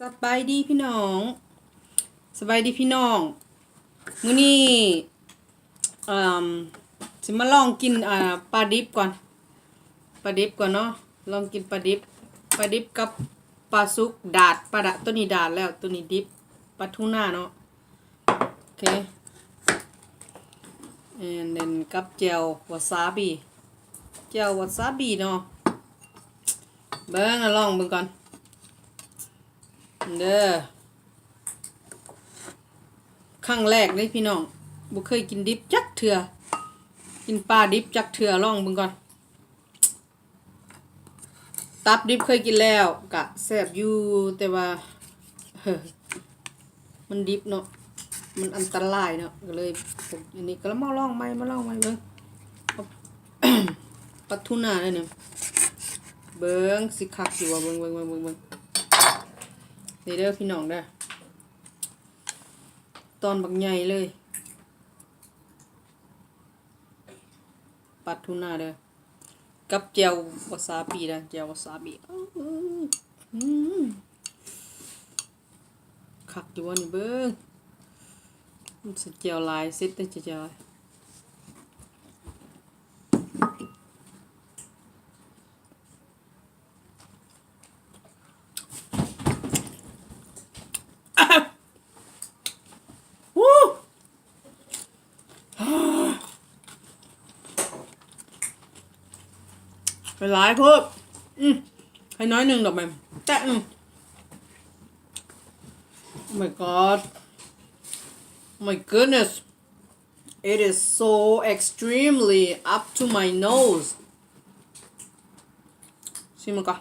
ສະບາຍດີພີ່ນ້ອງ ສະບາຍດີພີ່ນ້ອງ ມື້ນີ້ ເອີ່ມ ຊິມາລອງກິນ ອ່າ ປາດິບກ່ອນ ປາດິບກ່ອນເນາະ ລອງກິນປາດິບ ປາດິບກັບປາສຸກດາດ ປາດະ ໂຕນີ້ດາດແລ້ວ ໂຕນີ້ດິບ ປາທູນາເນາະ ໂອເຄ and then ກັບແຈ່ວວາຊາບິ ແຈ່ວວາຊາບິເນາະ ເບິ່ງ ລອງເບິ່ງກ່ອນເດີ ຄັ້ງແລກເດ້ພີ່ນ້ອງ ບໍ່ເຄີຍກິນດິບຈັກເທື່ອ ກິນປາດິບຈັກເທື່ອ ລອງເບິ່ງກ່ອນ ຕັບດິບເຄີຍກິນແລ້ວ ກະແຊບຢູ່ ແຕ່ວ່າ ມັນດິບເນາະ ມັນອັນຕະລາຍເນາະ ກໍເລີຍ ອັນນີ້ກໍລະມາລອງໃໝ່ ມາລອງໃໝ່ເບິ່ງ ປາທູນາເດ້ນີ້ ເບິ່ງຊິຄັກຢູ່ບໍ່ ເບິ່ງ ເບິ່ງ ເບິ່ງ ເບິ່ງ ເບິ່ງ ນີ້ເດີພີ່ນ້ອງເດີ ຕອນບັກໃຫຍ່ເລີຍ ປາທູນາເດີ ກັບແຈ່ວວາຊາບິເດີ ແຈ່ວວາຊາບິ ອືມ ຄັກຢູ່ບໍ່ນີ້ ເບິ່ງ ໃສ່ແຈ່ວຫຼາຍ ເສັດແຕ່ແຈ່ວຫຼາຍ. ຫຼາຍໂພດ ອືມ ໃຫ້ໜ້ອຍໜຶ່ງດອກແມ່ນ ແຕະໜຶ່ງ Oh my god, my goodness, it is so extremely up to my nose. ຊີມມັນກ່ອນ.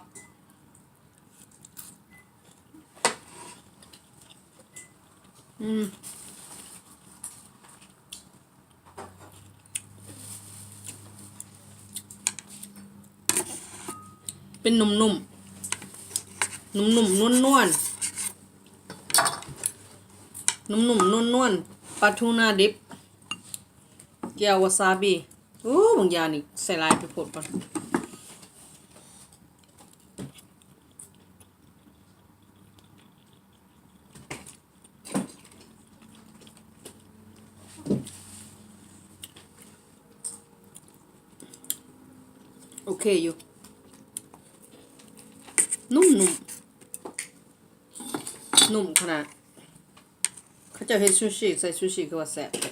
ອືມ ເປັນນຸ້ມໆ ນຸ້ມໆ ນວນໆ ນຸ້ມໆ ນວນໆ ປາທູນາດິບ ແຈ່ວວາຊາບິ. ໂອ້ ບາງຢ່າງນີ້ໃສ່ຫຼາຍໄປໂພດກ່ອນ. ໂອເຄຢູ່ ນຸ້ມໆ ນຸ້ມຂະໜາດ. ເຂົາເຈົ້າເຮັດຊູຊິໃສ່ຊູຊິຄືວ່າແຊບແທ້.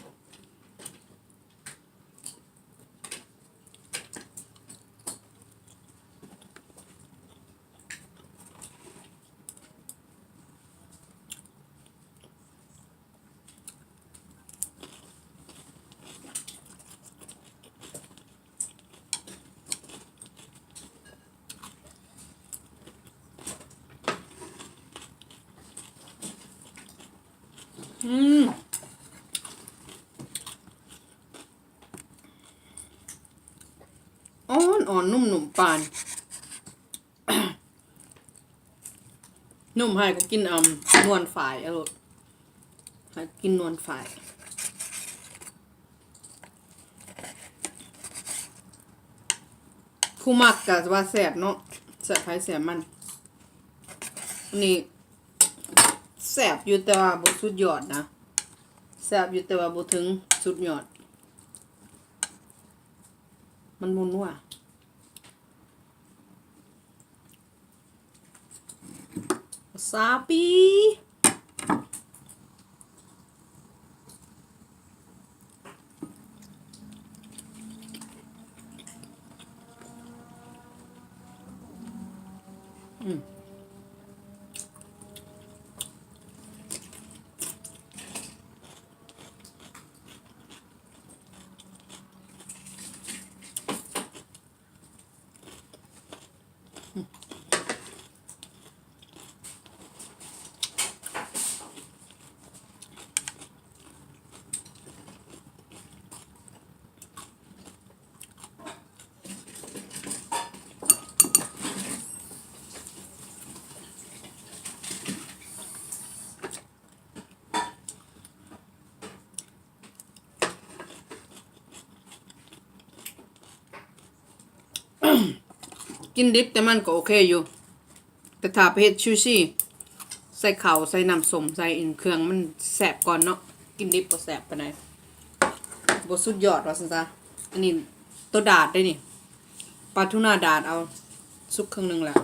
ອືມ ອ່ອນໆ ນຸ້ມໆ ປານ ນຸ້ມໃຫ້ກໍກິນ ອຳ ນວນຝ້າຍ ອະໂລດ ໃຫ້ກິນນວນຝ້າຍ. ຜູ້ມັກກໍວ່າແຊບເນາະ ແຊບໃຜແຊບມັນ. ອັນນີ້ແຊບຢູ່ ແຕ່ວ່າບໍ່ສຸດຍອດນະ ແຊບຢູ່ ແຕ່ວ່າບໍ່ເຖິງສຸດຍອດ ມັນບໍ່ນົວ. ວາຊາບິ ອືມ. ກິນດິບແຕ່ມັນກໍໂອເຄຢູ່ ແຕ່ຖ້າໄປເຮັດຊູຊິ ໃສ່ເຂົ້າ ໃສ່ນ້ຳສົ້ມ ໃສ່ເຄື່ອງມັນແຊບກ່ອນເນາະ. ກິນດິບບໍ່ແຊບປານໃດ ບໍ່ສຸດຍອດວ່າຊັ້ນຊະ. ອັນນີ້ໂຕດາດເດ້ນີ້ ປາທູນາດາດເອົາ ສຸກເຄິ່ງໜຶ່ງແລ້ວ.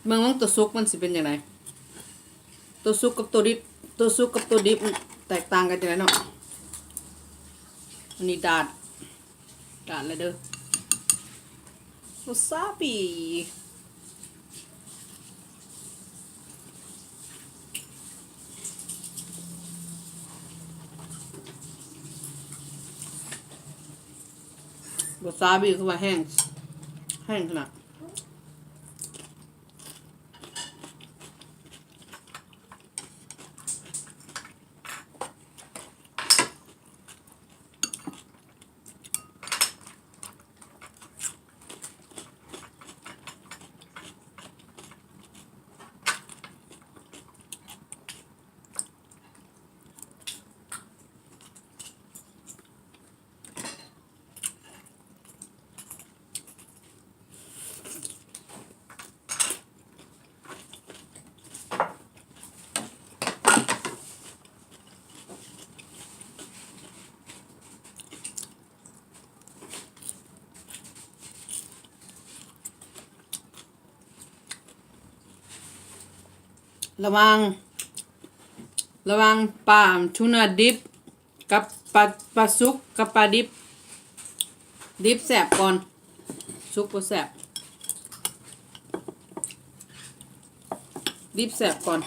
ເບິ່ງວ່າໂຕສຸກມັນຊິເປັນຈັ່ງໃດ ໂຕສຸກກັບໂຕດິບ ໂຕສຸກກັບໂຕດິບມັນແຕກຕ່າງກັນຈັ່ງໃດເນາະ. ອັນນີ້ດາດ ດາດແລ້ວເດີ ວາຊາບິ ວາຊາບິຄືວ່າແຮງ ແຮງຂະໜາດ. ລະຫວ່າງ ລະຫວ່າງປາທູນາດິບ ກັບປາ ປາສຸກກັບປາດິບ ດິບແຊບກ່ອນ ສຸກບໍ່ແຊບ ດິບແຊບກ່ອນ.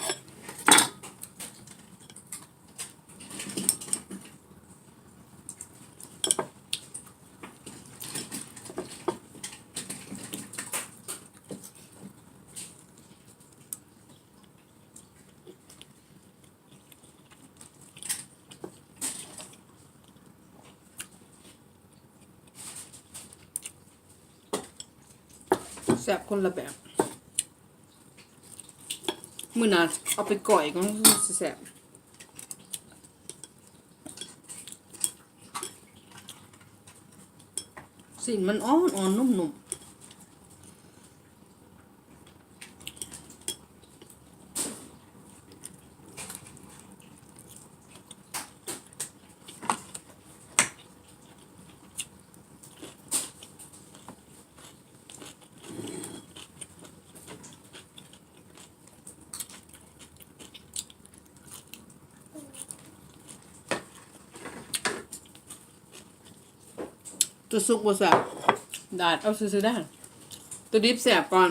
ແຊບຄົນລະແບບ ມື້ໜ້າເອົາໄປກ້ອຍກ່ອນ ຊິແຊບ. ຊີ້ນມັນອ່ອນໆ ນຸ້ມໆ. ໂຕສຸກບໍ່ແຊບ ດາດເອົາຊື່ໆ ເດີ ໂຕດິບແຊບກ່ອນ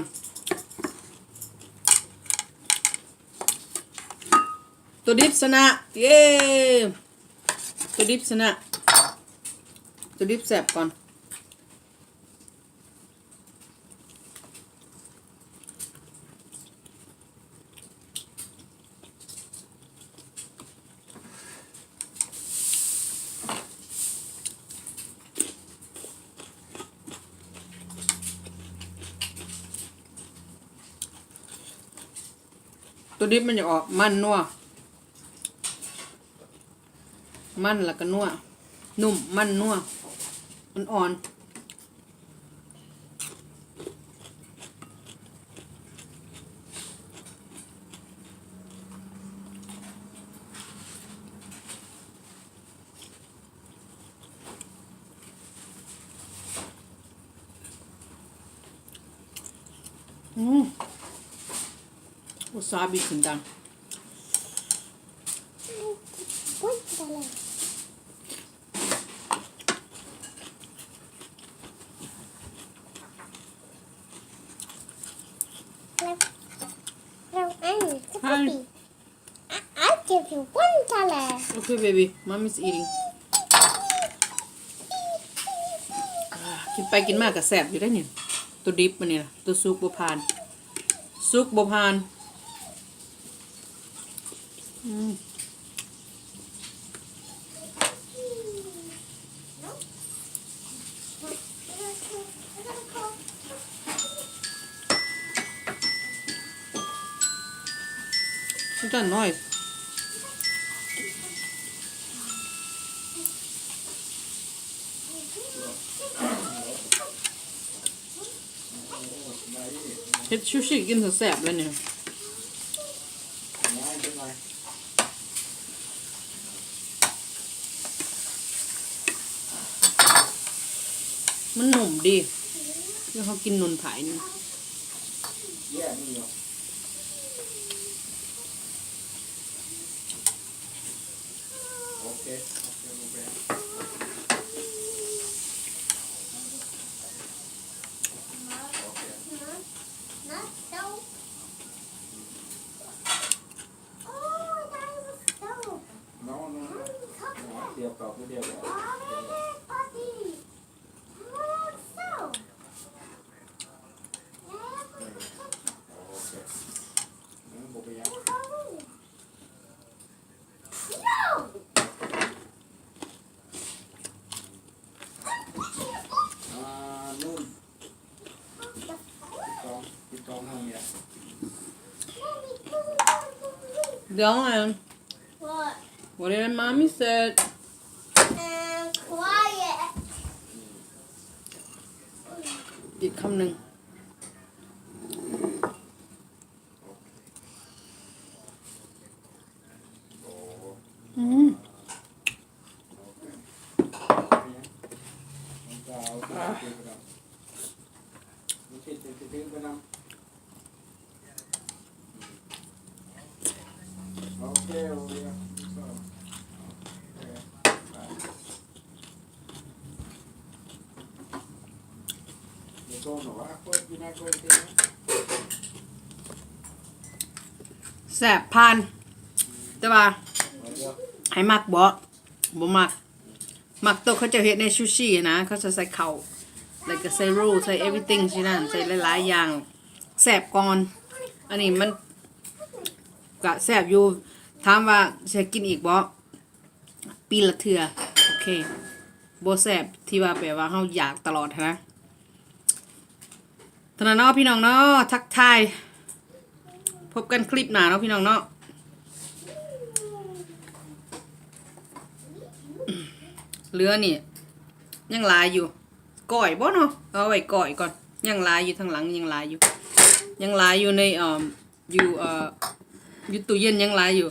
ໂຕດິບຊະນະ ເຢ້ ໂຕດິບຊະນະ ໂຕດິບແຊບກ່ອນ. ໂຕດິບມັນຈະອອກມັນນົວ ມັນ ແລ້ວກໍນົວ ນຸ້ມ ມັນ ນົວ ອ່ອນໆ. ອືມ ວາຊາບິຂຶ້ນດັງ. Hi. I, I give you one dollar. Okay, baby. Mommy's eating. ອ່າ ກິນໄປກິນມາກໍແຊບຢູ່ເດ້ນີ້ ໂຕດິບອັນນີ້ນະ ໂຕສຸກບໍ່ຜ່ານ ສຸກບໍ່ຜ່ານ. ອືມ. ມັນຈະນ້ອຍ ເຮັດຊູຊິກິນແຊບໆ ເລີຍນີ້. ມັນໜຸ່ມດີ ແລ້ວເຮົາກິນໜຸ່ມພາຍນີ້. Dylan, what did mommy said? ອີກຄຳໜຶ່ງ. ອືມ ແຊບ ຜ່ານ. ແຕ່ວ່າໃຜມັກບໍ່? ບໍ່ມັກ. ມັກໂຕເຂົາເຈົ້າເຮັດໃນຊູຊິຫັ້ນນະ ເຂົາຈະໃສ່ເຂົ້າ ແລ້ວກໍໃສ່ໂຣ ໃສ່ everything ຊີ້ນະ ໃສ່ຫຼາຍໆຢ່າງ ແຊບກ່ອນ. ອັນນີ້ມັນກະແຊບຢູ່ ຖາມວ່າຊິໃຫ້ກິນອີກບໍ່? ປີລະເທື່ອ. ໂອເຄ ບໍ່ແຊບທີ່ວ່າແບບວ່າເຮົາຢາກຕະຫຼອດຫັ້ນນະ. ເທົ່ານັ້ນເນາະພີ່ນ້ອງເນາະ ທັກທາຍ ພົບກັນຄລິບໜ້າເນາະພີ່ນ້ອງເນາະ. ເຫຼືອນີ້ຍັງຫຼາຍຢູ່ ກ້ອຍບໍ່ເນາະ ເອົາໄວ້ກ້ອຍກ່ອນ. ຍັງຫຼາຍຢູ່ ທາງຫຼັງຍັງຫຼາຍຢູ່ ຍັງຫຼາຍຢູ່ໃນ ເອີ່ມ ຢູ່ ເອີ່ ຢູ່ຕູ້ເຢັນຍັງຫຼາຍຢູ່.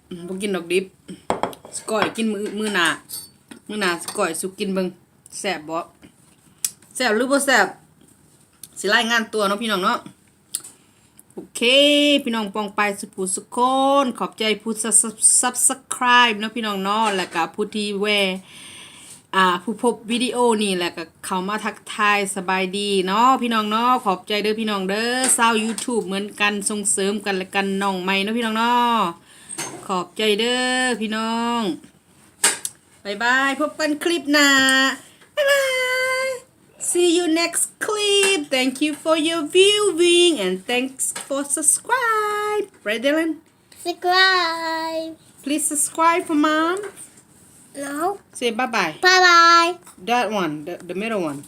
ອືມ ບໍ່ກິນດອກດິບ ຊິກ້ອຍກິນມື້ ມື້ໜ້າ ມື້ໜ້າຊິກ້ອຍສູ່ກິນເບິ່ງ ແຊບບໍ່ ແຊບຫຼືບໍ່ແຊບ ຊິລາຍງານຕົວເນາະພີ່ນ້ອງເນາະ. ໂອເຄ ພີ່ນ້ອງປ້ອງປາຍສຸຜູ້ສຸຄົນ ຂອບໃຈຜູ້ sub- subscribe ເນາະພີ່ນ້ອງເນາະ ແລ້ວກະຜູ້ທີ່ແວ່ ອ່າ ຜູ້ພົບວິດີໂອນີ້ ແລ້ວກໍເຂົ້າມາທັກທາຍສະບາຍດີເນາະພີ່ນ້ອງເນາະ. ຂອບໃຈເດີພີ່ນ້ອງເດີ ຊາວ YouTube ເໝືອນກັນ ສົ່ງເສີມກັນແລະກັນ ນ້ອງໃໝ່ເນາະພີ່ນ້ອງເນາະ. ຂອບໃຈເດີພີ່ນ້ອງ ບາຍບາຍ ພົບກັນຄລິບໜ້າ ບາຍບາຍ see you next clip. Thank you for your viewing and thanks for subscribe, right, Dylan? Subscribe. Please subscribe for mom. No. Say bye bye. Bye bye. That one, the, the middle one.